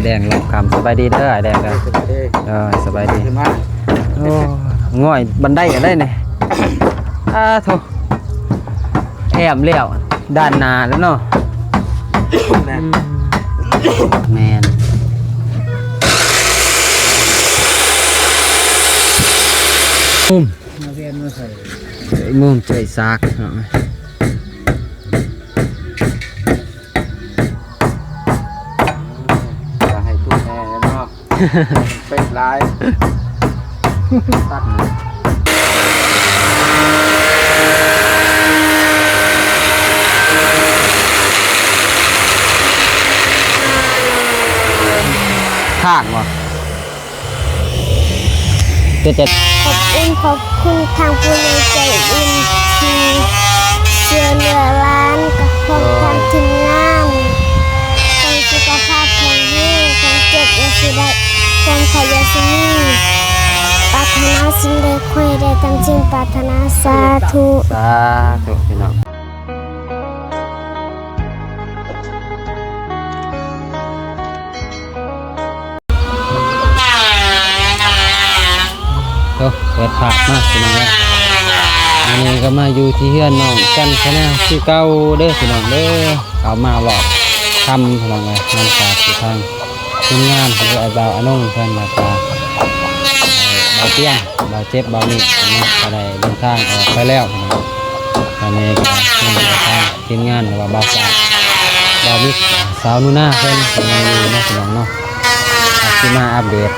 ແດງລອບຄຳ ສະບາຍດີເດີ ອ້າຍແດງເດີ. ສະບາຍດີ ເອີ ສະບາຍດີ. ຂຶ້ນມາ ໂອ້ ງ່ອຍບັນໄດກໍໄດ້ນີ້. ອ້າໂທ້ ແອ້ມແລ້ວ ດ້ານໜ້າແລ້ວເນາະ. ແມ່ນ ແມ່ນ ອືມ ມາແວ່ນມາໃສ່ ໃສ່ມຸມໃສ່ສາກເນາະ. ຢ່າໃຫ້ທຸກແນ່ເນາະ ເປັນຫຼາຍ ຕັດ ທາງບໍ່? ກໍຈະ ຂອບຄຸນ ຂອບຄຸນທາງຜູ້ໃຫຍ່ໃຈບຸນທີ່ຊ່ວຍເຫຼືອຫຼານ ກັບພ້ອມທາງທີມງານ ຂໍໃຫ້ສຸຂະພາບແຂງແຮງ ຄວາມເຈັບຢ່າຊິໄດ້ ຄວາມໄຂ້ຢ່າຊິມີ ປາດຖະໜາສິ່ງໃດຂໍໃຫ້ໄດ້ຕາມຈິງປາດຖະໜາ ສາທຸ ສາທຸ ພີ່ນ້ອງ. ໂອ້ ເປີດພາບມາພີ່ນ້ອງເອີຍ ອັນນີ້ກໍມາຢູ່ທີ່ເຮືອນນ້ອງຈັນທະນາຄືເກົ່າເດີພີ່ນ້ອງເດີ. ເຂົ້າມາລອບຄ່ຳພີ່ນ້ອງເອີຍ ນຳພາສູ່ທາງທີມງານ ຫຼືອ້າຍບ່າວອານົງເພິ່ນ ແລ້ວກໍ ເອີ ບ່າວຕຽງ ບ່າວເຈັບ ບ່າວມິກເນາະ ກໍໄດ້ເດີນທາງອອກໄປແລ້ວພີ່ນ້ອງ. ຕອນນີ້ກໍຍັງເດີນທາງ ທີມງານ ຫຼືວ່າບ່າວສາວ ບ່າວມິກ ສາວໜູນາເພິ່ນກໍຍັງຢູ່ເນາະພີ່ນ້ອງເນາະ. ອາດຊິມາອັບເດດ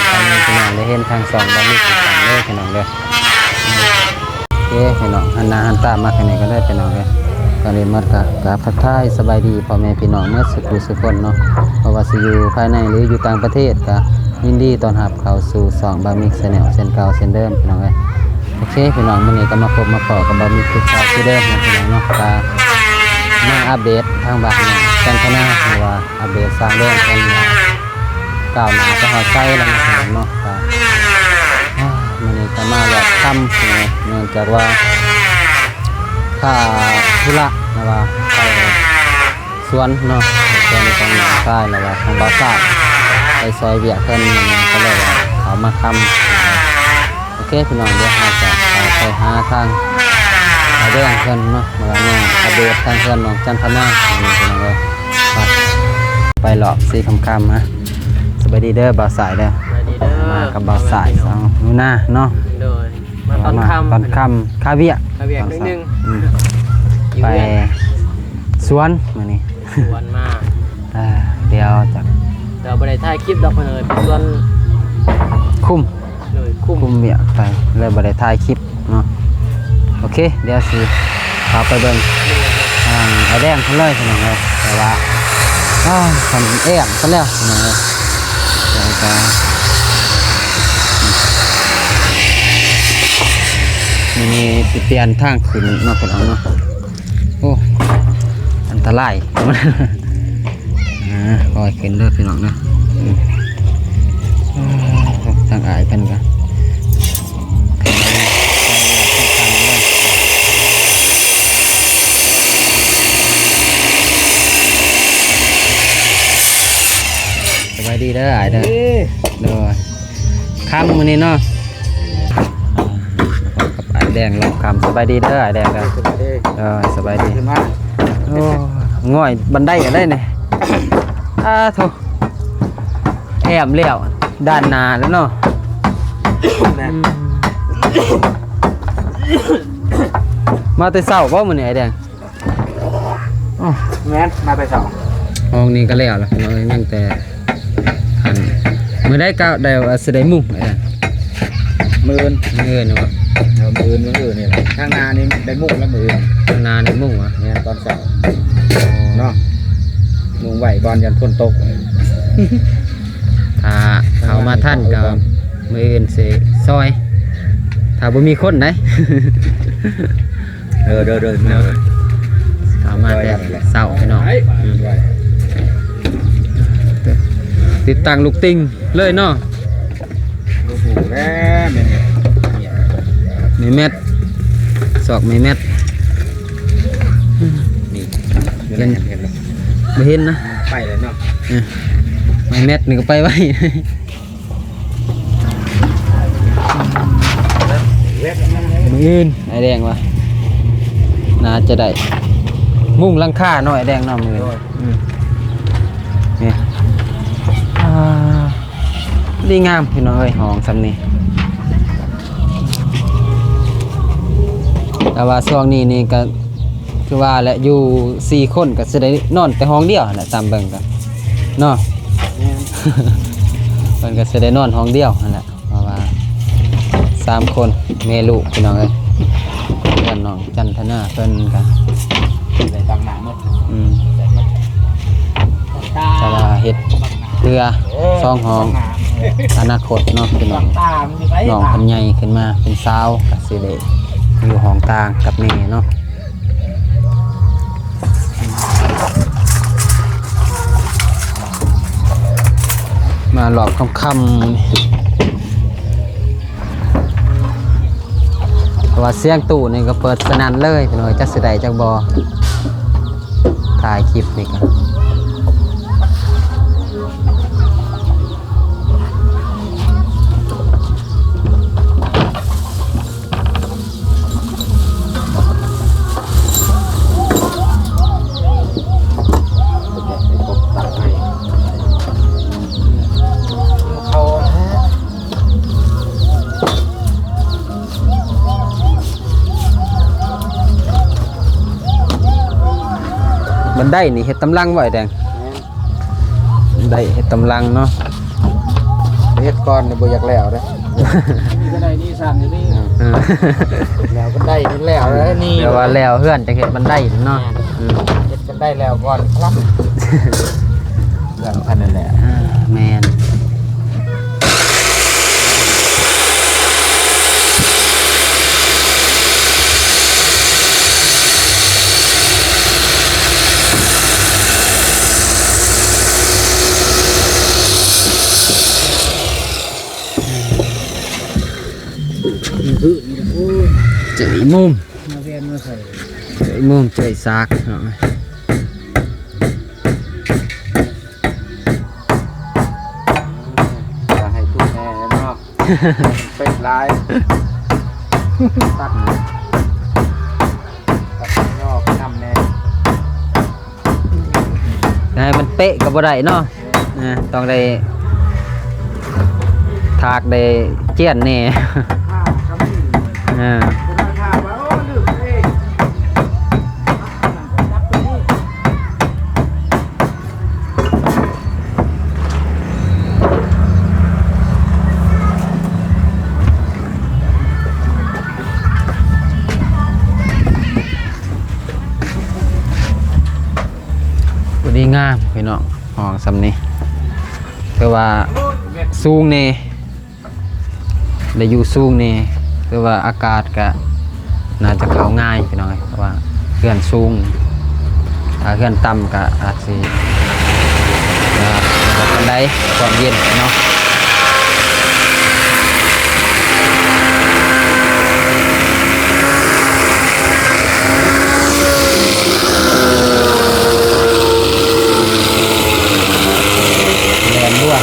ໃຫ້ພີ່ນ້ອງໄດ້ເຫັນທາງຊ່ອງບ່າວມິກນຳກັນເດີພີ່ນ້ອງເດີ. ໂອເຄພີ່ນ້ອງ ຫັນໜ້າຫັນຕາມາທາງນີ້ກັນເດີພີ່ນ້ອງເອີຍ. ກ່ອນອື່ນໝົດກໍກາບທັກທາຍສະບາຍດີພໍ່ແມ່ພີ່ນ້ອງໝົດສູ່ຜູ້ສູ່ຄົນເນາະ ບໍ່ວ່າຊິຢູ່ພາຍໃນ ຫຼື ຢູ່ຕ່າງປະເທດ ກໍຍິນດີຕ້ອນຮັບເຂົ້າສູ່ຊ່ອງບ່າວມິກແຊນແນວເຊັ່ນເກົ່າເຊັ່ນເດີມພີ່ນ້ອງເອີຍ. ໂອເຄພີ່ນ້ອງ ມື້ນີ້ກໍມາພົບມາພໍ້ກັບບ່າວມິກຄືເກົ່າຄືເດີມເນາະພີ່ນ້ອງເນາະ ກໍມາອັບເດດທາງບ້ານນ້ອງຈັນທະນາ ຫຼືວ່າອັບເດດສ້າງແດງເພິ່ນວ່າກ້າວໜ້າໄປຮອດໃສແລ້ວເນາະພີ່ນ້ອງເນາະ. ກໍ ມື້ນີ້ກໍມາລອບຄ່ຳ ເນື່ອງຈາກວ່າຂ້າທຸລະ ຫຼືວ່າໄປ ສວນເນາະ ສວນຂອງນ້ອງຊາຍ ແລ້ວກໍຂອງບ່າວຊາຍ ໄປຊ່ອຍວຽກເພິ່ນ ກໍເລີຍວ່າເຂົ້າມາຄ່ຳ. ໂອເຄພີ່ນ້ອງ ດຽວເຮົາຈະເຂົ້າໄປຫາທາງອາແດງເພິ່ນເນາະ ແລ້ວກໍມາອັບເດດທາງເຮືອນນ້ອງຈັນທະນາ ພີ່ນ້ອງເອີຍ. ໄປ ໄປລອບສີ່ຄ່ຳໆ ມາ. ສະບາຍດີເດີບ່າວຊາຍເດີ ສະບາຍດີເດີ ມາກັບບ່າວຊາຍ ສາວໜູນາເນາະ. ໂດຍ ມາຕອນຄ່ຳ ຕອນຄ່ຳ ຄາວຽກ ຄາວຽກໜ້ອຍໜຶ່ງ ອືມ ຢູ່ ໄປ ເຮືອນ ສວນມື້ນີ້ ສວນມາ ເອີ ດຽວຈະ ດຽວບໍ່ໄດ້ຖ່າຍຄລິບດອກເພິ່ນເອີຍ ເປັນສວນ ຄຸມ ໂດຍ ຄຸມ ຄຸມວຽກໄປ ເລີຍບໍ່ໄດ້ຖ່າຍຄລິບເນາະ. ໂອເຄ ດຽວຊິເຂົ້າໄປເບິ່ງ ໂດຍ ທາງອາແດງເພິ່ນເລີຍພີ່ນ້ອງເອີຍ. ແຕ່ວ່າ ອ້າ ຄັນແອບໄປແລ້ວພີ່ນ້ອງເອີຍ. ແລ້ວກໍ ນີ້ຊິປ່ຽນທາງຂຶ້ນເນາະ ພີ່ນ້ອງເນາະ. ໂອ້ ອັນຕະລາຍ ອ່າ ຄ່ອຍຂຶ້ນເດີພີ່ນ້ອງເດີ. ອືມ ທາງອ້າຍເພິ່ນກໍ ສະບາຍດີເດີອ້າຍເດີ. ໂດຍ ຄ່ຳມື້ນີ້ເນາະ ກັບອ້າຍແດງລອບຄ່ຳ. ສະບາຍດີເດີອ້າຍແດງເດີ. ສະບາຍດີ ເອີ ສະບາຍດີ. ຂຶ້ນມາ ໂອ້ ງ່ອຍບັນໄດກໍໄດ້ນີ້. ອ້າໂທ້ ແອ້ມແລ້ວ ດ້ານໜ້າແລ້ວເນາະ. ແມ່ນ ອືມ ມາແຕ່ເຊົ້າບໍ່ມື້ນີ້ອ້າຍແດງ? ອໍ ແມ່ນ ມາແຕ່ເຊົ້າ. ຫ້ອງນີ້ກໍແລ້ວລະພີ່ນ້ອງເອີຍ ຍັງແຕ່ ອັນ ມື້ໃດກໍໄດ້ວ່າຊິໄດ້ມຸງແຫຼະ. ມື້ອື່ນ ມື້ອື່ນເນາະ. ເອີ ມື້ອື່ນ ມື້ອື່ນນີ້ແຫຼະ. ທາງໜ້ານີ້ໄດ້ມຸງແລ້ວມື້ອື່ນ. ທາງໜ້າໄດ້ມຸງຫວາ? ແມ່ນ ຕອນເຊົ້າເນາະ ມຸງໄວ້ກ່ອນ ຢ້ານຝົນຕົກ. ຖ້າເຂົ້າມາທັນກໍມື້ອື່ນຊິຊ່ອຍ ຖ້າບໍ່ມີຄົນໃດ. ເອີ ເດີ ເດີ ເດີ ເຂົ້າມາແຕ່ເຊົ້າພີ່ນ້ອງ. ອືມ ຕິດຕັ້ງລູກຕິ່ງເລີຍເນາະ. ໂອ້ໂຫ ແລ້ວແມ່ນ ແມ່ແມັດ ຊອກແມ່ແມັດ. ນີ້ ເຫັນ ເຫັນ ບໍ່ເຫັນນະ ໄປແລ້ວເນາະ. ເອີ ແມັດນີ້ກໍໄປໄວ. ມື້ອື່ນອ້າຍແດງວ່າໜ້າຈະໄດ້ມຸງຫຼັງຄາເນາະ ອ້າຍແດງເນາະ ມື້ອື່ນ. ໂດຍ ອືມ ນີ້ ອ່າ ດີງາມພີ່ນ້ອງເອີຍ ຫ້ອງສ່ຳນີ້. ແຕ່ວ່າຊ່ວງນີ້ນີ້ກໍຄືວ່າແຫຼະ ຢູ່ສີ່ຄົນກໍຊິໄດ້ນອນແຕ່ຫ້ອງດຽວຫັ້ນແຫຼະ ຕາມເບິ່ງກໍເນາະ. ແມ່ນ ເພິ່ນກໍຊິໄດ້ນອນຫ້ອງດຽວຫັ້ນແຫຼະ ເພາະວ່າສາມຄົນແມ່ລູກ ພີ່ນ້ອງເອີຍ. ເຮືອນນ້ອງຈັນທະນາເພິ່ນກໍ ໄດ້ຕັ້ງໜ້າໝົດ ອືມ ແຕ່ວ່າເຮັດເຮືອສອງຫ້ອງ ອະນາຄົດເນາະ ພີ່ນ້ອງ. ນ້ອງເພິ່ນໃຫຍ່ຂຶ້ນມາເປັນສາວ ກໍຊິໄດ້ຢູ່ຫ້ອງຕ່າງກັບແມ່ເນາະ. ມາຮອບຄ່ຳໆ ເພາະວ່າສຽງຕູ້ນີ້ກໍເປີດສະໜັ່ນເລີຍ ພີ່ນ້ອງ ຈັກຊິໄດ້ຈັກບໍ່ ຖ່າຍຄລິບນີ້ກໍ ບັນໄດນີ້ເຮັດຕາມຫຼັງບໍ່ ອ້າຍແດງ? ແມ່ນ. ໄດ້ເຮັດຕາມຫຼັງເນາະ ເຮັດກ່ອນນີ້ບໍ່ຢາກແລ້ວເດ້. ນີ້ກໍໄດ້ນີ້ຊັ້ນຢູ່ນີ້ ເອີ ແລ້ວກໍໄດ້ນີ້ແລ້ວ ແລ້ວນີ້ ແຕ່ວ່າແລ້ວເຮືອນຈັ່ງເຮັດບັນໄດເນາະ. ແມ່ນ ອືມ ເຮັດກັນໄດ້ແລ້ວກ່ອນຄັບ ເຮືອນຄັນນັ້ນແຫຼະ. ອ່າ ແມ່ນ. ເຈີອີ່ມຸມ ມາແວ່ນມາໃສ່ ເຈີອີ່ມຸມ ເຈີອີ່ສາກເນາະ. ຢ່າໃຫ້ທຸກແນ່ເນາະ ເປັນຫຼາຍ ຕັດ ຕັດຫຍໍ້ໄປນຳແນ່ ໃຫ້ມັນເປະກໍບໍ່ໄດ້ເນາະ ອ່າ ຕ້ອງໄດ້ຖາກໄດ້ຈຽນແນ່ ອ່າ. ພໍດີງາມພີ່ນ້ອງ ຫ້ອງສ່ຳນີ້ ແຕ່ວ່າສູງແນ່ ໄດ້ຢູ່ສູງແນ່ ແຕ່ວ່າອາກາດກະໜ້າຈະເຂົ້າງ່າຍພີ່ນ້ອງເອີຍ ເພາະວ່າເຮືອນສູງ ຖ້າເຮືອນຕ່ຳກະອາດຊິ ອ່າ ບໍ່ປານໃດ ຄວາມເຢັນເນາະ. ແລ່ນດ້ວຍ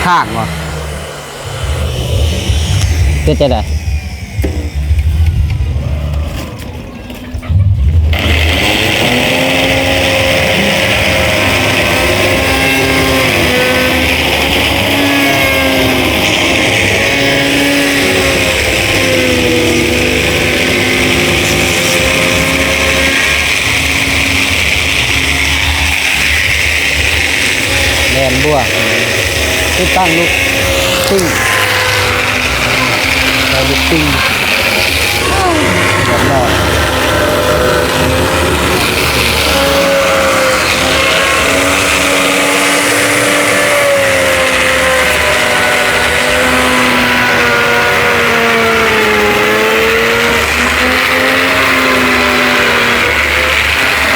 ທາງບໍ່? ເປັນຈັ່ງໃດ? ແລ່ນບົວ ຕິດຕັ້ງລູກຕິ່ງ ໃສ່ລູກຕິ່ງ ຮຽບຮ້ອຍ. ເ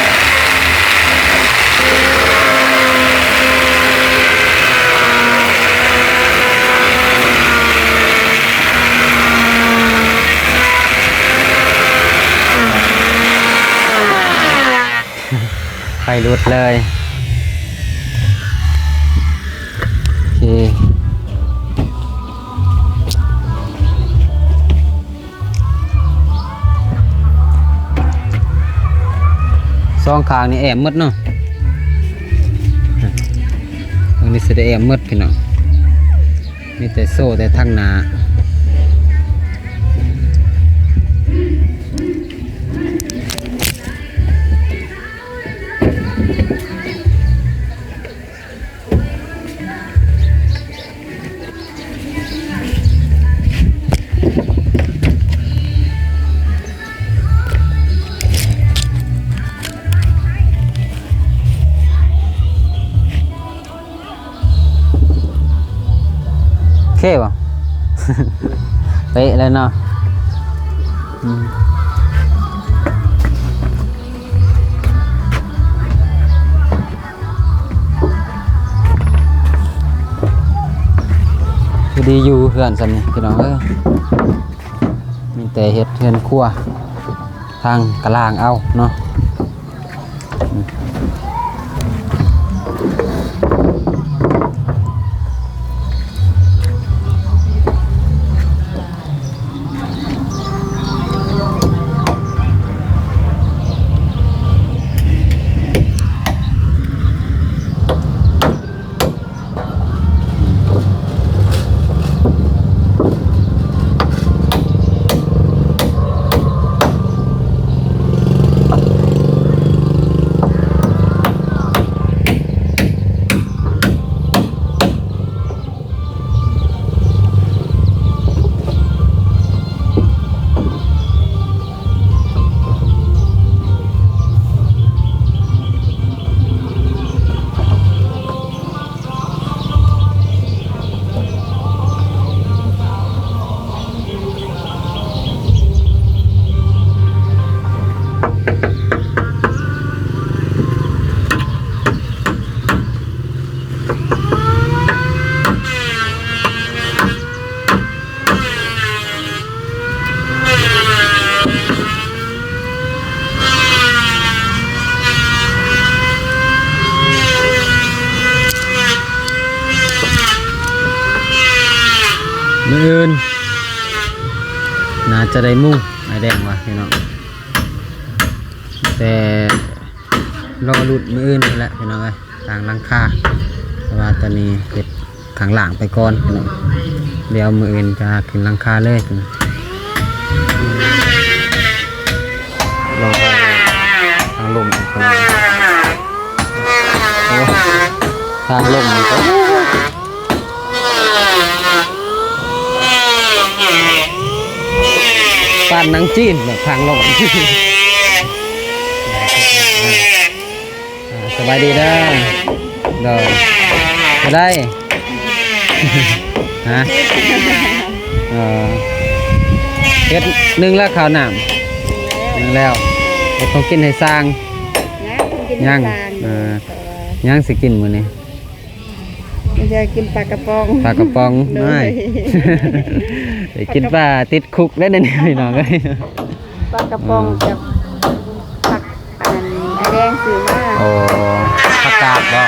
ໄຟຫຼຸດເລີຍ. ໂອເຄ ສອງຂ້າງນີ້ແອ້ມໝົດເນາະ, ເບິ່ງນີ້ຊິໄດ້ແອ້ມໝົດພີ່ນ້ອງ. ມີແຕ່ໂຊແຕ່ທາງໜ້າ. ໂອເຄບໍ່? ເປະເລີຍເນາະ. ອືມ ພໍດີຢູ່ເຮືອນຊ່ຳນີ້ພີ່ນ້ອງເອີຍ. ມີແຕ່ເຮັດເຮືອນຄົວທາງກະລາງເອົາເນາະ. ມື້ອື່ນໜ້າຈະໄດ້ມຸງ ອ້າຍແດງວ່າພີ່ນ້ອງ, ແຕ່ລໍລຸ້ນມື້ອື່ນພຸ້ນແຫຼະພີ່ນ້ອງເອີຍ. ສ້າງຫຼັງຄາ ແຕ່ວ່າຕອນນີ້ເຮັດຂ້າງລ່າງໄປກ່ອນພີ່ນ້ອງ, ດຽວມື້ອື່ນຈະຂຶ້ນຫຼັງຄາເລີຍ. ລອງທາງລົມອີກພີ່ນ້ອງ, ໂອ້ ທາງລົມນີ້ກໍ ປານໜັງຈີນແບບທາງລົງ. ອ່າ ສະບາຍດີເດີ. ໂດຍ ເຮັດໄດ້ ຮະ? ເອີ ເຮັດ ໜຶ້ງແລ້ວ ເຂົ້ານ້ຳ ໜຶ້ງແລ້ວ ເຮັດຂອງກິນໃຫ້ຊ່າງ. ຍັງ ຍັງ ເອີ ຍັງຊິກິນມື້ນີ້. ຢາກກິນປາກະປ໋ອງ ປາກະປ໋ອງ. ໂດຍ ໄດ້ກິນປາຕິດຄຸກແລ້ວນີ້ພີ່ນ້ອງເອີຍ. ປາກະປ໋ອງ ເອີ ກັບຜັກ ອັນ ອ້າຍແດງຊື້ມາ. ໂອ້ ຜັກກາດບໍ່?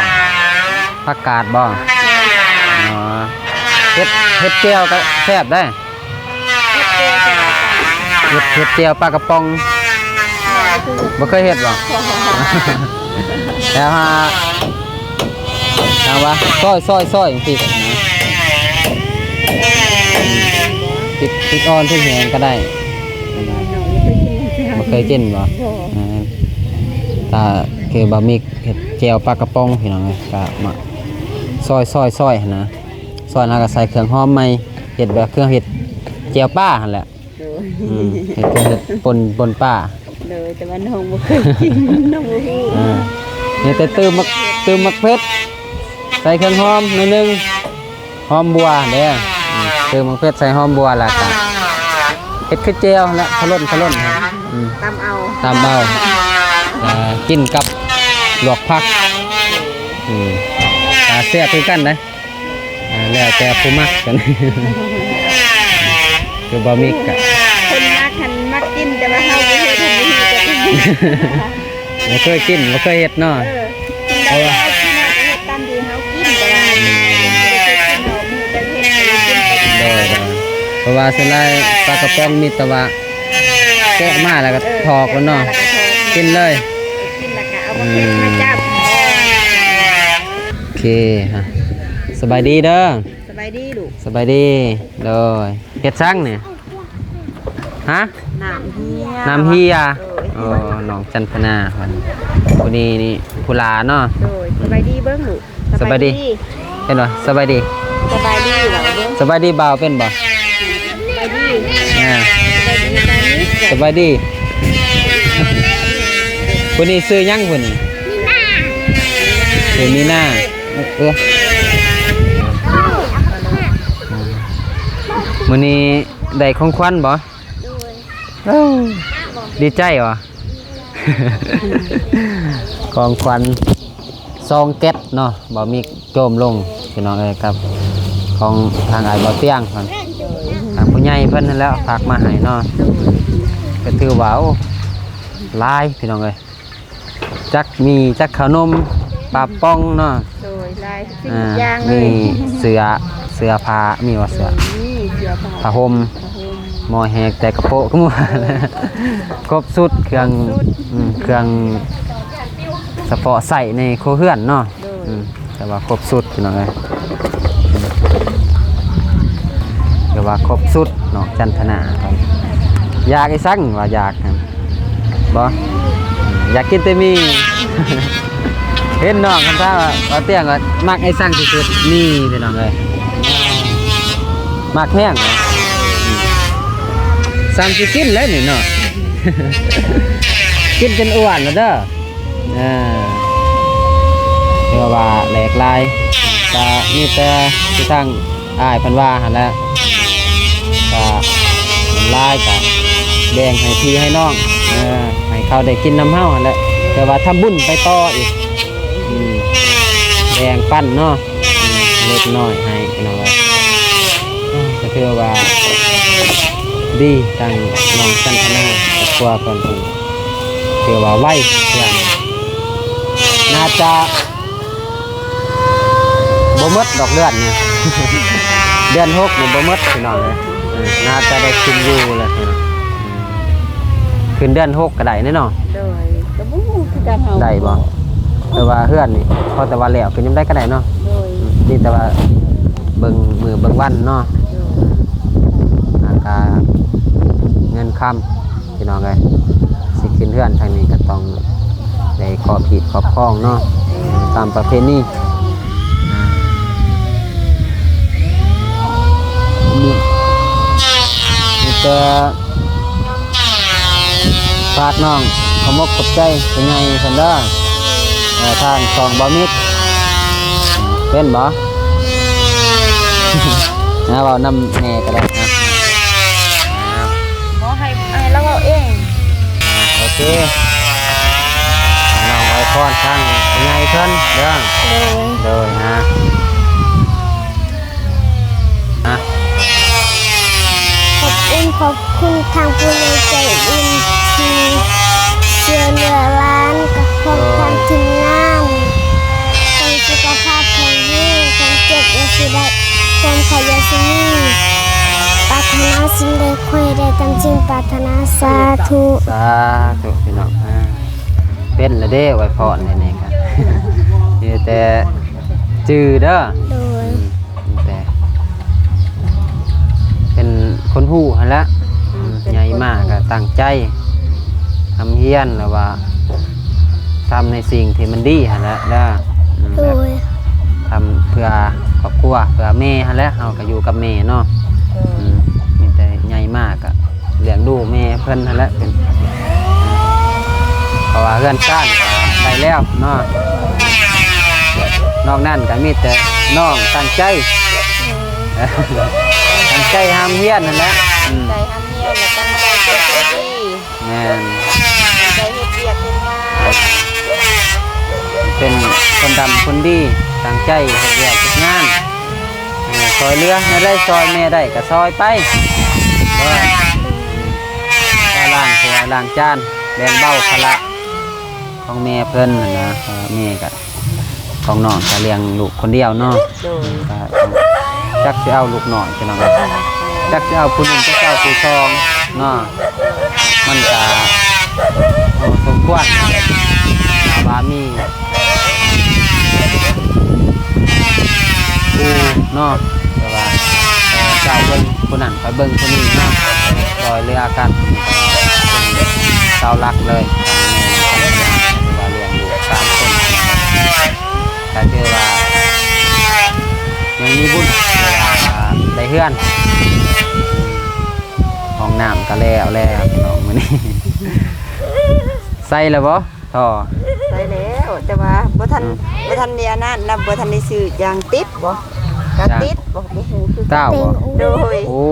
ຜັກກາດບໍ່? ອໍ ເຮັດ ເຮັດແຈ່ວກໍແຊບໄດ໋. ເຮັດ ເຮັດແຈ່ວປາກະປ໋ອງ ບໍ່ເຄີຍເຮັດບໍ່? ແລ້ວຫາ ຫາວ່າ ຊອຍ ຊອຍ ຊອຍ ຈັ່ງຊີ້ ອືມ ພຣິກ ພຣິກອ່ອນ ພຣິກແຫ້ງກໍໄດ້. ບໍ່ເຄີຍກິນບໍ່? ບໍ່ ເອີ ຖ້າຄືບ່າວມິກເຮັດແຈ່ວປາກະປ໋ອງ ພີ່ນ້ອງເອີຍ ກໍມາ ຊອຍ ຊອຍ ຊອຍ ຫັ້ນນະ. ຊອຍ ແລ້ວກໍໃສ່ເຄື່ອງຫອມໃໝ່ ເຮັດແບບຄືເຮັດແຈ່ວປາຫັ້ນແຫຼະ. ໂດຍ ອືມ ເຮັດ ເຮັດ ເຮັດປົ່ນ ປົ່ນປາ. ໂດຍ ແຕ່ວ່ານ້ອງບໍ່ເຄີຍກິນ ນ້ອງບໍ່ຮູ້. ເອີ ມີແຕ່ຕື່ມໝາກ ຕື່ມໝາກເຜັດ ໃສ່ເຄື່ອງຫອມໜ້ອຍໜຶ່ງ ຫອມບົ່ວເດ້. ອືມ ຕື່ມໝາກເຜັດ ໃສ່ຫອມບົ່ວ ແລ້ວກໍເຮັດຄືແຈ່ວຫັ້ນແຫຼະ ຂະຫຼົ່ນ ຂະຫຼົ່ນ. ອືມ ຕຳເອົາ ຕຳເອົາ ອ່າ ກິນກັບລວກຜັກ. ອືມ ກໍແຊບຄືກັນເດ້. ອ່າ ແລ້ວແຕ່ຜູ້ມັກກັນ ຄືບໍ່ມີກະ ຄົນມັກຫັ້ນມັກກິນ ແຕ່ວ່າເຮົາບໍ່ເຮັດ ເຮົາບໍ່ຮູ້ຈັກ. ບໍ່ເຄີຍກິນ ບໍ່ເຄີຍເຮັດເນາະ. ເອີ ເພາະວ່າ ເຮົາກິນ ເຮົາກໍເຮັດຕາມທີ່ເຮົາກິນ ແຕ່ວ່າ ອືມ ບໍ່ໄດ້ເຄີຍກິນເນາະ ມີແຕ່ເຮັດ ກໍເລີຍກິນໄປ. ໂດຍ ໂດຍ ເພາະວ່າສ່ວນຫຼາຍປາກະປ໋ອງມີແຕ່ວ່າ ແກະມາແລ້ວກໍຖອກແລ້ວເນາະ. ເອີ ແກະມາແລ້ວກໍຖອກ ກິນເລີຍ ເອີ ກິນແລ້ວກໍເອົາໝາກເຜັດມາຈັບ. ອືມ ໂອເຄ ຮະ ສະບາຍດີເດີ. ສະບາຍດີລູກ. ສະບາຍດີ. ໂດຍ ເຮັດສັງນີ້? ຮະ? ນ້ຳເຮຍ. ນ້ຳເຮຍ. ໂດຍ ໂອ້ ນ້ອງຈັນທະນາເພິ່ນ ຜູ້ນີ້ນີ້ຜູ້ຫຼ້າເນາະ. ໂດຍ ສະບາຍດີເບິ່ງລູກ. ສະບາຍດີ. ສະບາຍດີ ເຫັນບໍ່? ສະບາຍດີ. ສະບາຍດີເວົ້າເບິ່ງ. ສະບາຍດີບ່າວເປັນບໍ່? ສະບາຍດີ. ອ່າ ສະບາຍດີ. ສະບາຍດີ. ຜູ້ນີ້ຊື່ຫຍັງຜູ້ນີ້? ມີນາ. ຊື່ມີນາ. ເອີ ມື້ນີ້ໄດ້ຂອງຂວັນບໍ່? ໂດຍ. ເອີ ດີໃຈບໍ່? ຂອງຂວັນສອງແກັດເນາະ ບໍ່ມີໂຈມລົງ ພີ່ນ້ອງເອີຍ ກັບຂອງທາງອ້າຍບໍ່ຕຽງເພິ່ນ ທາງຜູ້ໃຫຍ່ເພິ່ນຫັ້ນແຫຼະຝາກມາໃຫ້ເນາະ. ກໍຖືວ່າ ໂອ້ ຫຼາຍ ພີ່ນ້ອງເອີຍ. ຈັກໝີ່ ຈັກເຂົ້າໜົມ ປາປ໋ອງເນາະ. ໂດຍ ຫຼາຍສິ່ງ ອ່າ ທຸກຢ່າງເລີຍ ມີເສື້ອ ເສື້ອຜ້າ ມີບໍ່ເສື້ອ? ໂດຍ ມີເສື້ອຜ້າ ຜ້າຫົ່ມ ຜ້າຫົ່ມ ໝໍ້ແຮກ ແຕ່ກະໂປະ ກໍໝົດ ຄົບຊຸດ ເຄື່ອງ ຄົບຊຸດ ອືມ ເຄື່ອງສະເພາະໃຊ້ໃນຄົວເຮືອນເນາະ. ໂດຍ ອືມ ແຕ່ວ່າຄົບຊຸດ ພີ່ນ້ອງເອີຍ ແຕ່ວ່າຄົບຊຸດເນາະ. ຈັນທະນາ ຢາກອີສັງວ່າຢາກ ບໍ່ ຢາກກິນແຕ່ໝີ່. ເຫັນນ້ອງຄັນຖາມວ່າ ວ່າຕຽງວ່າມັກອີສັງທີ່ສຸດ? ໝີ່ ພີ່ນ້ອງເອີຍ ມັກແຮງ. ສ່ຳຊິກິນແລ້ວນີ້ເນາະ ກິນຈົນອ້ວນແລ້ວເດີ. ເອີ ຖືວ່າແຫຼກຫຼາຍ ກະມີແຕ່ທີ່ທາງ ອ້າຍເພິ່ນວ່າຫັ້ນແຫຼະ ກະຫຼາຍກະແບ່ງໃຫ້ພີ່ໃຫ້ນ້ອງ ເອີ ໃຫ້ເຂົາໄດ້ກິນນຳເຮົາຫັ້ນແຫຼະ ແຕ່ວ່າທຳບຸນໄປຕໍ່ອີກ ອືມ ແບ່ງປັນເນາະ ເລັກນ້ອຍໃຫ້ພີ່ນ້ອງເອີຍ. ກໍຖືວ່າດີ ທາງນ້ອງຈັນທະນາ ຄອບຄົວເພິ່ນ ຖືວ່າໄວ ເດືອນໜ້າຈະ ບໍ່ໝົດດອກເດືອນນີ້ ເດືອນຫົກນີ້ບໍ່ໝົດ ພີ່ນ້ອງເອີຍ. ເອີ ໜ້າຈະໄດ້ຂຶ້ນຢູ່ແລ້ວ ພີ່ນ້ອງ ຂຶ້ນເດືອນຫົກກໍໄດ້ເນາະ. ໂດຍ ກໍບໍ່ຮູ້ຄືກັນເຮົາ ໄດ້ບໍ່? ແຕ່ວ່າເຮືອນນີ້ພໍແຕ່ວ່າແລ້ວ ຂຶ້ນຍາມໃດກໍໄດ້ເນາະ. ໂດຍ ມີແຕ່ວ່າເບິ່ງມື້ເບິ່ງວັນເນາະ. ໂດຍ ອາກາ ເງິນຄຳ ພີ່ນ້ອງເອີຍ ຊິຂຶ້ນເຮືອນທາງນີ້ກໍຕ້ອງໄດ້ຂອບຮີດຂອບຄອງເນາະ ຕາມປະເພນີ. ມີ ມີແຕ່ຝາກນ້ອງຂອບມົກຂອບໃຈຜູ້ໃຫຍ່ເພິ່ນເດີ ເອີ ທາງຊ່ອງບ່າວມິກ ເປັນບໍ່? ນະ ເວົ້ານຳແມ່ກໍໄດ້ນະ. ບໍ່ ໃຫ້ ໃຫ້ລາວເວົ້າເອງ. ໂອເຄ ໃຫ້ນ້ອງອວຍພອນທາງຜູ້ໃຫຍ່ເພິ່ນເດີ. ໂດຍ ໂດຍ ນະ ນະ. ຂອບຄຸນ ຂອບຄຸນທາງຜູ້ໃຫຍ່ໃຈບຸນທີ່ຊ່ວຍເຫຼືອຫຼານ ກັບພວກ ໂດຍ ທາງທີມງານ ຂໍໃຫ້ສຸຂະພາບແຂງແຮງ ຄວາມເຈັບຢ່າຊິໄດ້ ຄວາມໄຂ້ຢ່າຊິມີ ປາດຖະໜາສິ່ງໃດ ຂໍໃຫ້ໄດ້ຕາມຈິງປາດຖະໜາ ສາທຸ ສາທຸ ພີ່ນ້ອງ. ອ່າ ເປັນແລ້ວເດ້ ອວຍພອນໃຫ້ແດ່ກໍ ມີແຕ່ຈື່ເດີ. ໂດຍ ອືມ ມີແຕ່ເປັນຄົນຮູ້ຫັ້ນແຫຼະ. ອືມ ໃຫຍ່ມາກໍຕັ້ງໃຈ ຮ່ຳຮຽນ ແລ້ວວ່າ ທຳໃນສິ່ງທີ່ມັນດີຫັ້ນແຫຼະເດີ. ອືມ ໂດຍ ແບບທຳເພື່ອຄອບຄົວ ເພື່ອແມ່ຫັ້ນແຫຼະ ເຮົາກໍຢູ່ກັບແມ່ເນາະ. ໂດຍ ອືມ ມີແຕ່ໃຫຍ່ມາກໍລ້ຽງດູແມ່ເພິ່ນຫັ້ນແຫຼະ ເປັນ ເພາະວ່າເຮືອນຊານກໍໄດ້ແລ້ວເນາະ ນອກນັ້ນກໍມີແຕ່ນ້ອງຕັ້ງໃຈ ໂດຍ ຕັ້ງໃຈຮ່ຳຮຽນຫັ້ນແຫຼະ. ອືມ ໃຈຮ່ຳຮຽນ ແລະ ຕັ້ງໃຈເປັນຄົນດີ. ແມ່ນ ຕັ້ງໃຈເຮັດວຽກເຮັດງານ ເປັນຄົນດຳຄົນດີ ຕັ້ງໃຈເຮັດວຽກເຮັດງານ ເອີ ຊ່ອຍເຫຼືອແນວໃດ ຊ່ອຍແມ່ໄດ້ກໍຊ່ອຍໄປ ເອີ ລ້າງຖ້ວຍລ້າງຈານ ແບ່ງເບົາພາລະ ຂອງແມ່ເພິ່ນຫັ້ນນະ ເອີ ແມ່ກະ ຂອງນ້ອງກະລ້ຽງລູກຄົນດຽວເນາະ ໂດຍ ກະ ຈັກຊິເອົາລູກນ້ອຍພີ່ນ້ອງເອີຍ ຈັກຊິເອົາຜູ້ໜຶ່ງ ຈັກຊິເອົາຜູ້ສອງເນາະ ມັນກະ ໂອ້ ສົມຄວນ ຖ້າວ່າມີ ຜູ້ເນາະ ແຕ່ວ່າ ເອີ ເຈົ້າເບິ່ງຜູ້ນັ້ນ ຂ້ອຍເບິ່ງຜູ້ນີ້ເນາະ ຊ່ອຍເຫຼືອກັນ ເປັນເສົາຫຼັກເລີຍ ວ່າລ້ຽງລູກສາມຄົນ ກະຖືວ່າຍັງມີບຸນ ທີ່ວ່າໄດ້ເຮືອນ ຫ້ອງນ້ຳກະແລ້ວແລ້ວພີ່ນ້ອງມື້ນີ້ ໃສ່ແລ້ວບໍ່? ທໍ່ ໃສ່ແລ້ວ ແຕ່ວ່າບໍ່ທັນ ອືມ ບໍ່ທັນໄດ້ອັນນັ້ນນະ ບໍ່ທັນໄດ້ຊື້ຢາງຕິດບໍ່ ຢາງ ກະຕິດບໍ່ ບໍ່ຮູ້ຄືກັນ ກ້າວບໍ່ ໂດຍ ໂອ້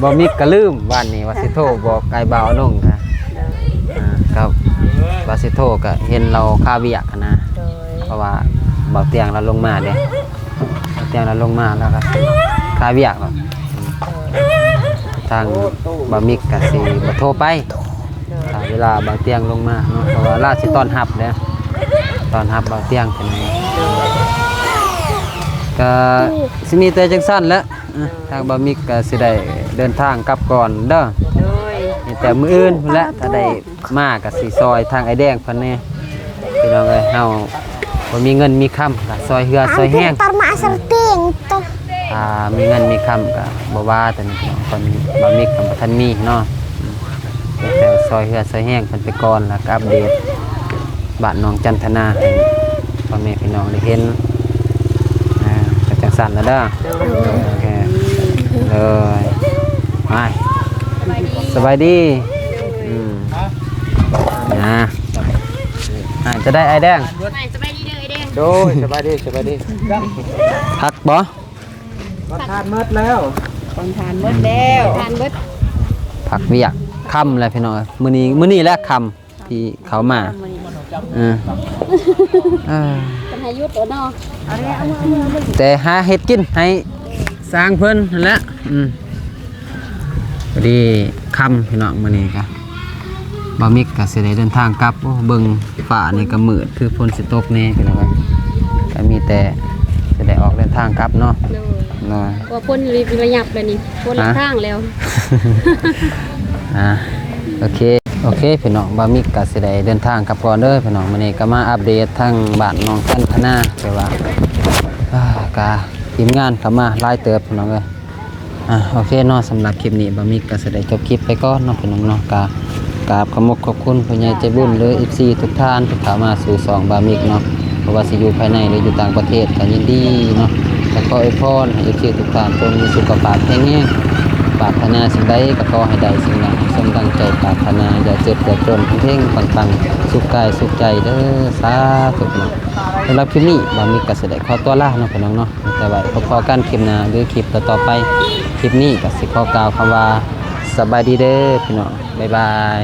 ບ່າວມິກກະລືມ ວານນີ້ວ່າຊິໂທບອກອ້າຍບ່າວນົງກະ ໂດຍ ອ່າ ກະວ່າຊິໂທກະເຫັນລາວຄາວຽກຫັ້ນນະ ໂດຍ ເພາະວ່າບ່າວຕຽງລາວລົງມາເດ້ ບ່າວຕຽງລາວລົງມາລາວກະຄາວຽກແລ້ວ ໂດຍ ທາງບ່າວມິກກະຊິບໍ່ໂທໄປ ຖ້າເວລາບ່າວຕຽງລົງມາເນາະ ເພາະວ່າລາວຊິຕ້ອນຮັບເດ້ ຕ້ອນຮັບບ່າວຕຽງເປັນ ກະຊິມີແຕ່ຈັ່ງຊັ້ນແຫຼະ ທາງບ່າວມິກກະຊິໄດ້ເດີນທາງກັບກ່ອນເດີ ໂດຍ ມີແຕ່ມື້ອື່ນພຸ້ນແຫຼະ ຖ້າໄດ້ມາກະຊິຊ່ອຍທາງອ້າຍແດງເພິ່ນແດ່ ພີ່ນ້ອງເອີຍ ເຮົາບໍ່ມີເງິນມີຄຳກະຊ່ອຍເຮືອຊ່ອຍແຮງ Hampir tamat asal ting tuh. ຖ້າມີເງິນມີຄຳກະບໍ່ວ່າ ແຕ່ນີ້ພີ່ນ້ອງ ເພິ່ນ ບ່າວມິກກະບໍ່ທັນມີເນາະ ອືມ ມີແຕ່ຊ່ອຍເຮືອຊ່ອຍແຮງເພິ່ນໄປກ່ອນ ແລ້ວກະອັບເດດບ້ານໜອງຈັນທະນາໃຫ້ພໍ່ແມ່ພີ່ນ້ອງໄດ້ເຫັນ ອ່າ ກະຈັ່ງຊັ້ນລະເດີ ໂດຍ ໂອເຄ ໂດຍ ໄປ ສະບາຍດີ ອືມ ນະ ອ່າ ຈະໄດ້ອ້າຍແດງ ສະບາຍດີເດີອ້າຍແດງ ໂດຍ ສະບາຍດີ ສະບາຍດີ ພັກບໍ່? ວັນທານໝົດແລ້ວ ວັນທານໝົດແລ້ວ ທານເບິດ ພັກວຽກຄ່ຳແລ້ວພີ່ນ້ອງເອີຍ ມື້ນີ້ ມື້ນີ້ແຫຼະຄ່ຳທີ່ເຂົ້າມາ ມື້ນີ້ ເອີ ເອີ ເພິ່ນໃຫ້ຢຸດແລ້ວເນາະ ແຕ່ຫາເຮັດກິນໃຫ້ຊ່າງເພິ່ນຫັ້ນແຫຼະ ອືມ ພໍດີຄ່ຳພີ່ນ້ອງ ມື້ນີ້ກະ ບ່າວມິກກະຊິໄດ້ເດີນທາງກັບ ໂອ້ ເບິ່ງຟ້ານີ້ກະມືດ ຄືຝົນຊິຕົກແດ່ພີ່ນ້ອງເອີຍ ກະມີແຕ່ຊິໄດ້ອອກເດີນທາງກັບເນາະ ໂດຍ ໂດຍ ວ່າຝົນລະຍັບແລ້ວນີ້ ຝົນລະທາງແລ້ວ ອ່າ ໂອເຄ ໂອເຄພີ່ນ້ອງ ບ່າວມິກກະຊິໄດ້ເດີນທາງກັບກ່ອນເດີພີ່ນ້ອງ ມື້ນີ້ກະມາອັບເດດທາງບ້ານໜອງຈັນທະນາ ແຕ່ວ່າ ອ່າ ກະທີມງານເຂົ້າມາຫຼາຍເຕີບພີ່ນ້ອງເອີຍ ອ່າ ໂອເຄເນາະ ສຳລັບຄລິບນີ້ບ່າວມິກກະຊິໄດ້ຈົບຄລິບໄປກ່ອນເນາະພີ່ນ້ອງເນາະ ກະກາບຂອບອົກຂອບຄຸນຜູ້ໃຫຍ່ໃຈບຸນ ຫຼື ເອັຟຊີ ທຸກທ່ານທີ່ເຂົ້າມາສູ່ຊ່ອງບ່າວມິກເນາະ ບໍ່ວ່າຊິຢູ່ພາຍໃນ ຫຼື ຢູ່ຕ່າງປະເທດກະຍິນດີເນາະ ກະຂໍອວຍພອນໃຫ້ ເອັຟຊີ ທຸກທ່ານຈົ່ງມີສຸຂະພາບແຂງແຮງ ປາດຖະໜາສິ່ງໃດກະຂໍໃຫ້ໄດ້ ສິ່ງນັ້ນໃຫ້ສົມດັ່ງໃຈປາດຖະໜາ ຢ່າເຈັບຢ່າຈົນ ເຮັງໆ ປັງໆ ສຸກກາຍສຸກໃຈເດີ ສາທຸເນາະ ສຳລັບຄລິບນີ້ບ່າວມິກກະຊິໄດ້ຂໍຕົວລາເນາະພີ່ນ້ອງເນາະ ແຕ່ໄວ້ພົບພໍ້ກັນຄລິບໜ້າ ຫຼື ຄລິບຕໍ່ໆໄປ ຄລິບນີ້ກະຊິຂໍກ່າວຄຳວ່າ ສະບາຍດີເດີພີ່ນ້ອງ ບາຍບາຍ.